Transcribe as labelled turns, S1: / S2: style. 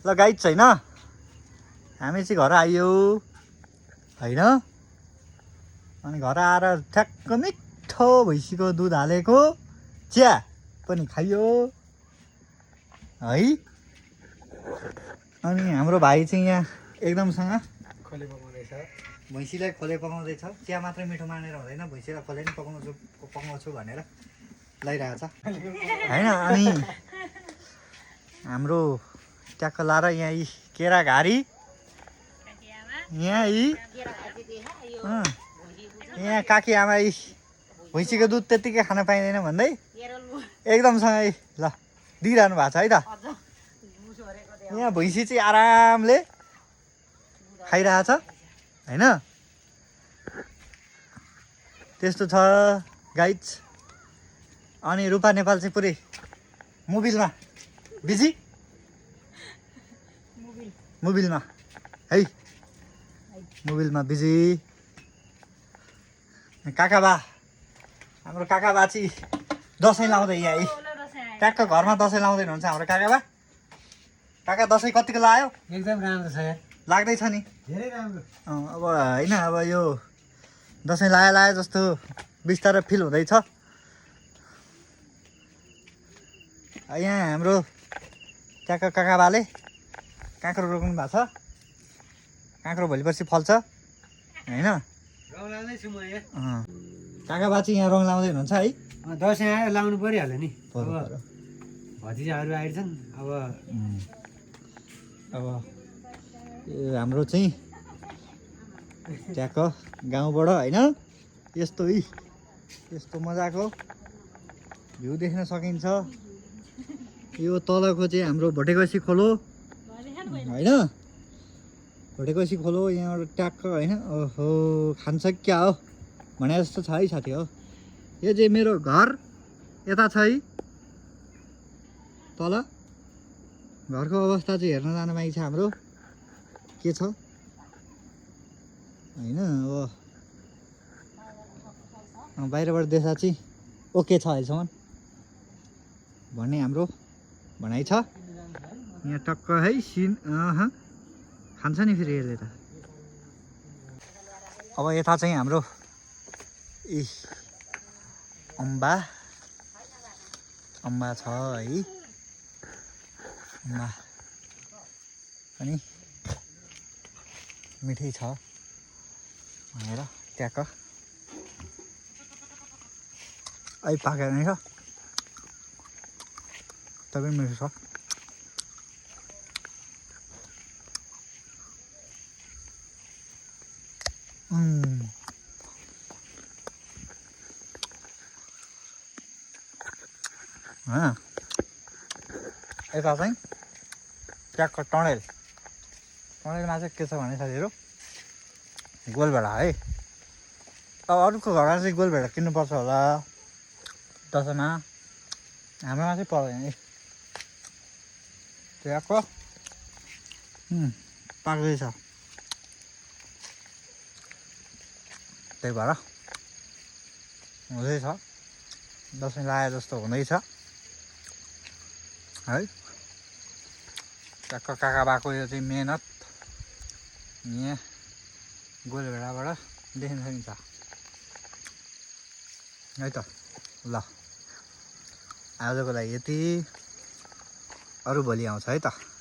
S1: ल गाइड छैन हामी चाहिँ घर आयो होइन अनि घर आएर ठ्याक्क मिठो भैँसीको दुध हालेको चिया पनि खाइयो है अनि हाम्रो भाइ चाहिँ यहाँ एकदमसँग
S2: खोले पकाउँदैछ
S1: भैँसीलाई खोले पकाउँदैछ चिया मात्रै मिठो मानेर हुँदैन भैँसीलाई खोले नि पकाउँछु भनेर लगाइरहेछ होइन अनि हाम्रो ट्याक्क लाएर यहाँ यी केरा घारी यहाँ यी यहाँ काकी आमा यी भैँसीको दुध त्यत्तिकै खान पाइँदैन भन्दै एकदमसँग यी ल दिइरहनु भएको छ है त यहाँ भैँसी चाहिँ आरामले खाइरहेछ होइन त्यस्तो छ गाइड्स अनि रूपा नेपाल चाहिँ पुरै मोबिलमा बिजी मोबिलमा है मोबिलमा बिजी काकाबा हाम्रो काकाबा चाहिँ दसैँ लाउँदै यहाँ है ट्याक्क घरमा दसैँ लाउँदै हुनुहुन्छ हाम्रो काकाबा काका दसैँ कतिको लायो
S2: एकदम राम्रो छ यार
S1: लाग्दैछ नि
S2: धेरै राम्रो
S1: अब होइन अब यो दसैँ लायो जस्तो बिस्तारै फिल हुँदैछ यहाँ हाम्रो ट्याक्क काकाबाले काँक्रो रोप्नु भएको छ काँक्रो भोलि पर्सि फल्छ होइन
S2: रङ लाउँदैछु म यहाँ
S1: काकाबा चाहिँ यहाँ रङ लाउँदै हुनुहुन्छ है
S2: दसैँ आयो लाउनु परिहाल्यो नि
S1: अब
S2: भतिजाहरू आइछन्
S1: अब हाम्रो चाहिँ ट्याक्क गाउँबाट होइन यस्तो मजाको भ्यू देख्न सकिन्छ यो तलको चाहिँ हाम्रो भोटेकोसी खोलो होइन भोटेकोसी खोलो यहाँबाट ट्याक्क होइन ओहो खान्छ क्या हो भने जस्तो छ है साथी हो यो चाहिँ मेरो घर यता छ है तल घरको अवस्था चाहिँ हेर्न जानु बाँकी छ हाम्रो के छ होइन अब बाहिरबाट देख्दा चाहिँ ओके छ अहिलेसम्म भन्ने हाम्रो भनाइ छ यहाँ टक्क है सिन खान्छ नि फेरि यसले त अब यता चाहिँ हाम्रो अम्बा छ है अम्बा पनि मिठै छ भनेर ट्याक्क अहिले पाकेर नै छ तपाईँ मिठो छ यता चाहिँ ट्याक्क टनेलमा चाहिँ के छ भने साथीहरू गोलभेडा है अब अरूको घरमा चाहिँ गोलभेडा किन्नुपर्छ होला दसैँमा हाम्रोमा चाहिँ पर्दैन है ट्याक्क पाक्दैछ त्यही भएर हुँदैछ दसैँ लाए जस्तो हुँदैछ है ट्याक्क काकाबाको यो चाहिँ मेहनत यहाँ गोलभेडाबाट देख्न सकिन्छ है त ल आजको लागि यति अरू भोलि आउँछ है त।